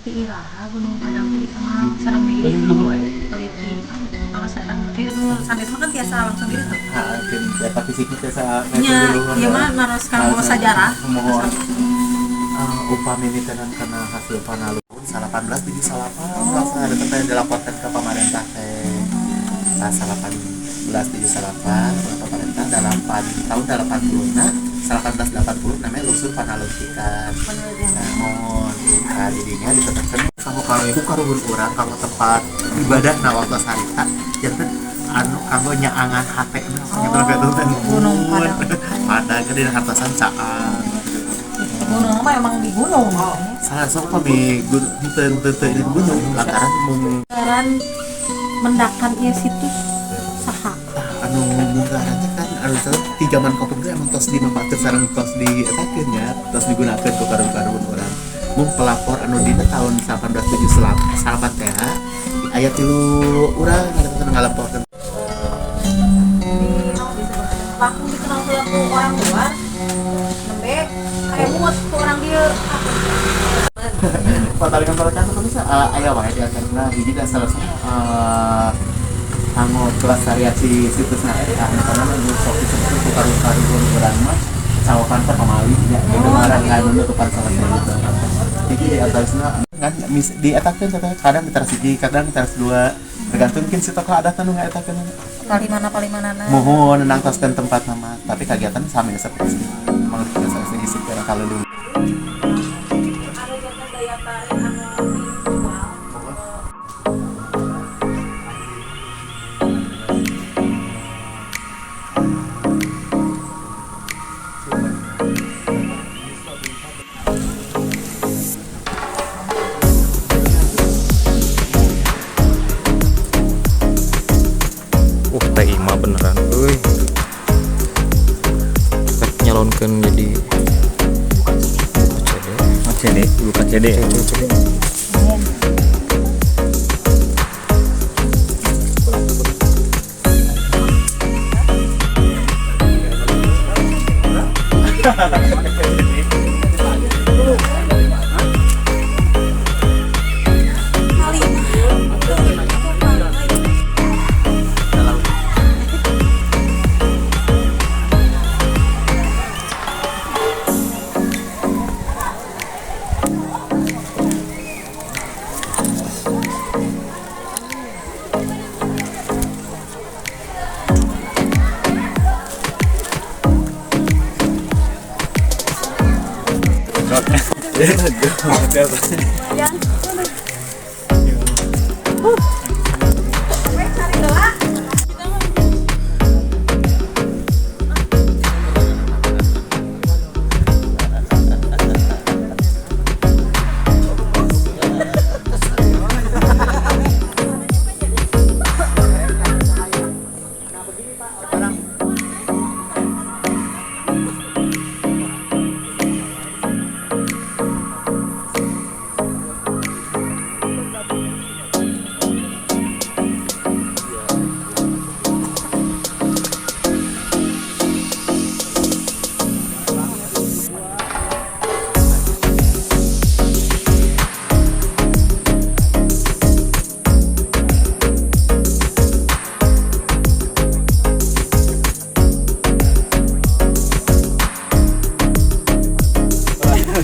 Ti iraha Gunung Padang teh dikenal sareng diri? Kalau sareng teh sanes mah kan tiasa langsung diri tuh. Mungkin data fisiknya tiasa. Nya, ieu mah naros kanggo sajarah. Mohon, upami mitenan karena hasil panalun 1878 langsung ada teh dilaporkan ke pemerintah teh. Nah, 1878 ke pemerintah delapan tahun 80, nah 1880 namanya lungsur panaluntikan. Nah, mohon, nah, jadinya ditetapkan kanggo ku karuhun urang kanggo tempat ibadah. Nah, waktu harita janten anu kanggo nyaangan hate nah. Oh, teh. Gunung Padang. Padang kan dina hartosan caang. Gunung mah emang di gunung. Salah sok pami gunung teu teu teu di gunung lantaran mung Ngaran mendakan ieu situs saha? Anu munggaran teh kan anu di zaman kapungkur emang tos dimanfaatkeun sareng tos dietakeun nya, tos digunakeun ku karuhun urang. Mung pelapor anu dina tahun 1878 teh aya tilu urang anu ngalaporkeun. Di naon disebut langsung dikenal heula ku orang luar, nembe kaemut ku orang dieu. Patalikan-patalikan itu bisa aya wae di antarana hiji dan salah satu kanggo pelestarian si situsna eta, karena nu sok disebut ku karuhun urang mah cawakan teh pamali nya gitu, ngaran anu nutupan salah gitu. Jadi di antawisna kan dietakeun teh kadang di teras hiji, kadang di teras dua, tergantung mungkin si tokoh adat anu ngaetakeun. Palimana palimanana. Mohon nangtoskeun tempat nama, tapi kegiatan sami seperti emang biasa isi kalau dulu. Anu janten daya tarik anu dijual. Teh Ima beneran euy. Rek nyalonkeun jadi CD. Oh, CD, bukan CD. C C C. Palima. Itu palima. Lumayan. We cari heula.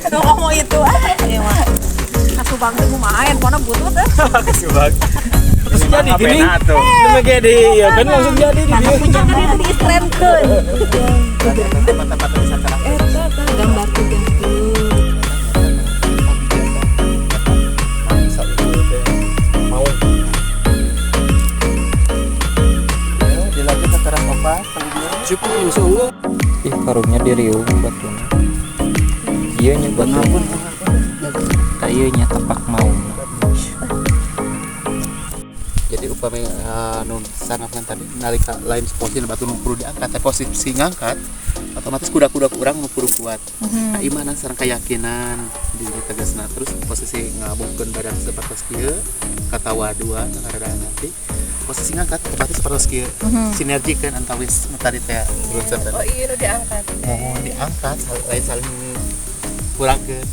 Tuh ngomong itu ah, ieu mah. Ka Subang teh kumaha handphone butut eh. Subang. Terus jadi gini. Tuh. Demikian di ya kan langsung jadi di Mana punya kan itu diistrenkeun. Tempat-tempat wisata. Eta tah gambar tiga tuh. Mau. Dilanjut ke teras opat kalau Cukup langsung. Ih, karunya di riung batuna. Ieu nya batuna. Tah ieu nya tapak maung. Jadi upami nu sangat tadi nalika lain posisi batu nu kudu diangkat teh, posisi ngangkat otomatis kuda-kuda urang nu kudu kuat. Nah, imanan sareng keyakinan di tegasna, terus posisi ngabungkeun badan seperti kieu katawa dua rada nanti posisi ngangkat otomatis seperti kieu, sinergi kan antawis nu tadi teh. Oh iya, udah diangkat. Mohon diangkat lain saling kurangkeun.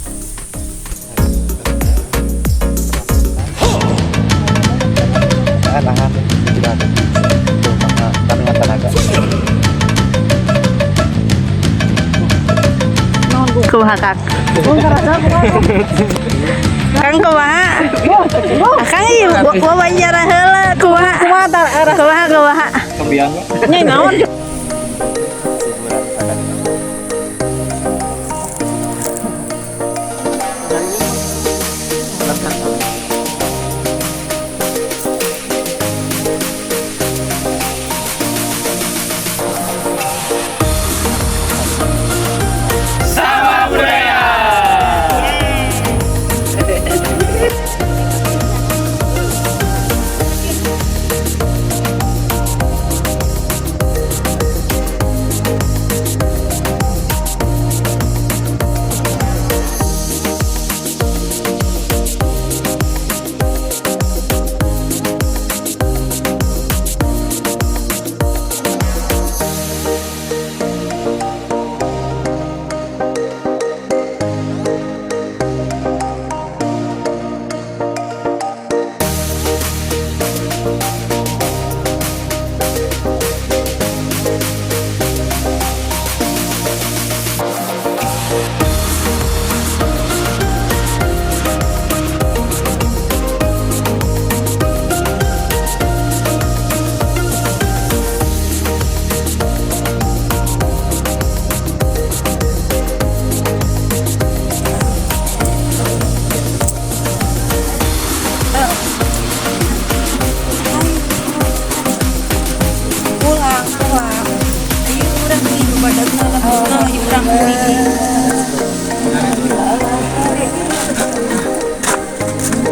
Kumaha, Kang? Kang, kumaha? Akang ieu wawancara heula, kumaha? Kumaha kumaha kumaha? Nya naon? Pulang, pulang. Ayo urang beli badagna lah, ayo urang beli.